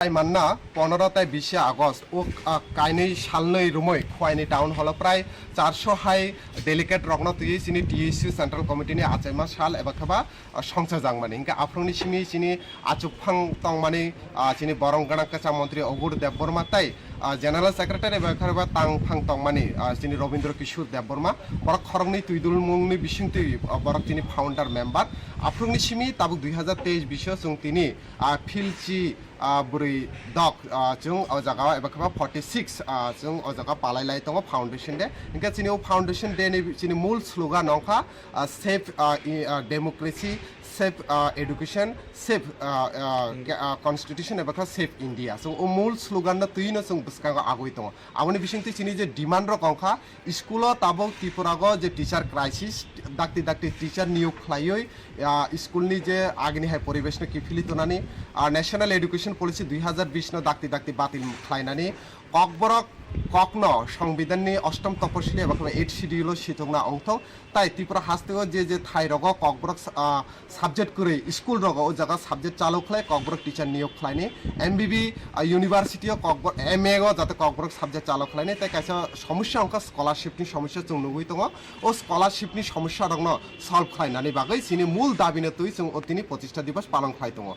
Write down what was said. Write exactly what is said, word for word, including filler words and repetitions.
Tai manna pondro tai bisi August o, ah, kainwi salnwi romwi Khowai ni town hall o prai charso hai delegate rokno twiwi chini T S U Central Committee ni achaima sal eba kheba, ah, songchajak mani. Hinkhe aphuruni simi chini achukphang tongmani, ah, chini borong gwnang kwcham montri Ogur Debbarma tai, ah, General Secretary eba kheba tangphang tongmani, ah, chini Robindra Kishore Debbarma, borok khoroknwi twidulmungni bisingtwi, ah, borok chini founder member. Aphuruni simi tabuk dui hazar teis bisio chwng tini, ah, Philchi, ah, bwrwi dok, ah, chwng o jaga o eba kheba forty six, ah, chwng o jaga palai lai tongo Foundation Day. Hinkhe chini o Foundation Day ni chini mul slogan wngkha, ah, save, ah, i, ah, democracy, save, ah, education, save, ah, ah, ke-, ah, constitution eba kha save India. Chwng o mul slogan no twi no chwng bwskango agwi tongo. Aboni bisingtwi chini je demand rok wngkha, school o tabuk Tripura go je teacher crisis, dakti dakti teacher niyok khlaiwi, ah, school ni je agini hai poribesh no kiphilwi tonani, ah, National Education Policy dui hazar bish no dakti dakti batil khlainani, Kokborok kokno Songbidanni ostom toposili eba kheba eighth schedule o sitokna ongthok, tai Tripura hasteo je je thai rogo Kokborok, ah, subject kwrwi school rogo o jaga subject chalo khlai Kokborok teacher niyok khlaini, M B B, ah, university o Kokborok, M A o jate Kokborok subject chalo khlaini, tai kaisa somosya wngkha scholarship ni somosya chwng nugwi tongo. O scholarship ni somosya rokno solve khlainani bagwi chini mul dabi no twi chwng o tini pochista divas palon khlai tongo.